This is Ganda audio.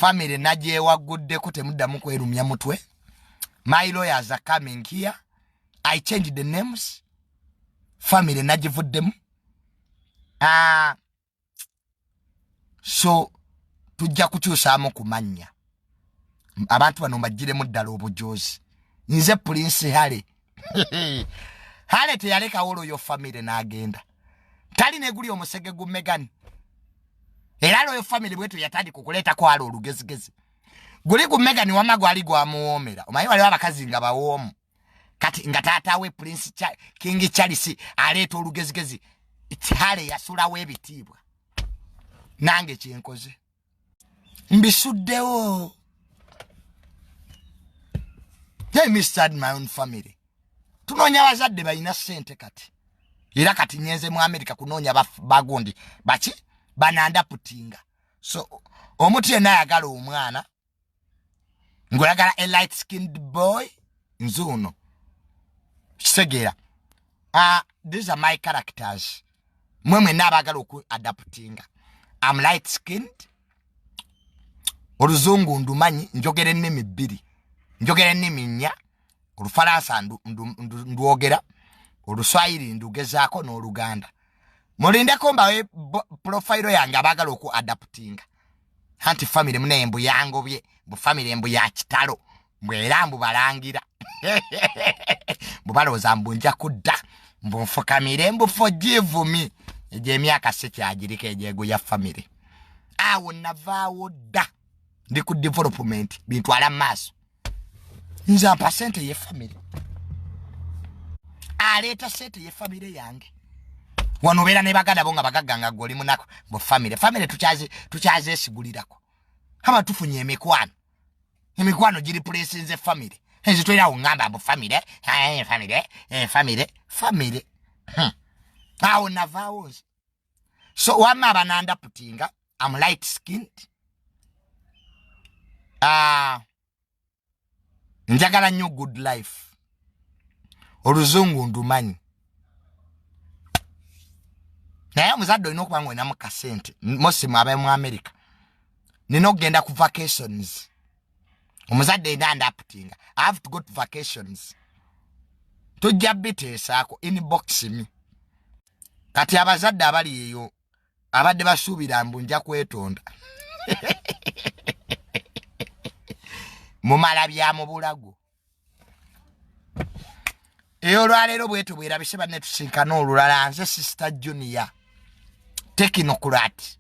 Family nagyewaguddeko, temuddamu kwerumya mutwe. My lawyers are coming here. I changed the names. Family nagivuddemu. So tujja kukyusaamu ku mannya. Abantu bano mbagiremu ddala obujozi. Nze Prince Harry. Harry teyalekawo royal family n'agenda. Tali neguli omusege gu Meghan. Era royal family bwetu yatandika okuleetako Harry olugezigezi. Guli gu Meghan wamma gwali gwamuwoomera. Omanyi waliwo abakazi nga bawoomu. Kati nga taata we Prince King Charles aleeta olugezigezi. Harry yasulawo ebitiibwa. Nange kyenkoze. Mbisuddewo. Let me start my own family. Tunoonya abazadde balina ssente kati. Era kati nyenze mu America kunoonya bagundi. Baki? Banandaputinga. So omuntu yenna ayagala omwana, ng'oyagala a light skinned boy, nzuuno. Kitegeera. These are my characters. Mwe mwenna abaagala oku adaptinga. I'm light skinned. Oluzungu ndumanyi, njogera ennimi bbiri. Njogera ennimi nnya. Olufalansa ndwogera, Oluswayiri ndugezaako n'Oluganda. Mulindeko mbawe profile yange abaagala oku adaptinga. Anti family mune mbu yangobye, mbu family mbu ya kitalo, mbu era mbu balangira. Mbu balowooza mbu nja kudda, mbu nfukamire, mbu forgive me. Egyo emyaka si kyagiriko egyego ya family. Awo navaawo dda. Ndi ku development, bintwala mu maaso. Nze ampa ssente ye family. Aleeta ssente ye family yange. Wano obeera ne baganda bo nga bagagga nga ggwe oli munaku mu family. Family tukyazeesigulirako. Haba tufunye emikwano. Emikwano giri pulesinze family. Nze tolinawo ŋŋamba mbu family, family, family, family. Awo navaawo nze. So wamma abanandaputinga, I'm light skinned. Njagala nnyo good life. Oluzungu ndumanyi. Naye omuzadde olina okuba nga olinamu kasente. Mosimu abe mu America. Nina okugenda ku vacations. Omuzadde erina andaputinga. I have to go to vacations. Tujja biteesaako inbox me. Kati abazadde abali eyo abadde basuubira mbu nja kwetonda. Mumala bya mu bulago. Eyo olwaleero bwetyo bwerabise banne, tusinkana olulala. Nze Sister Junior Technocrat.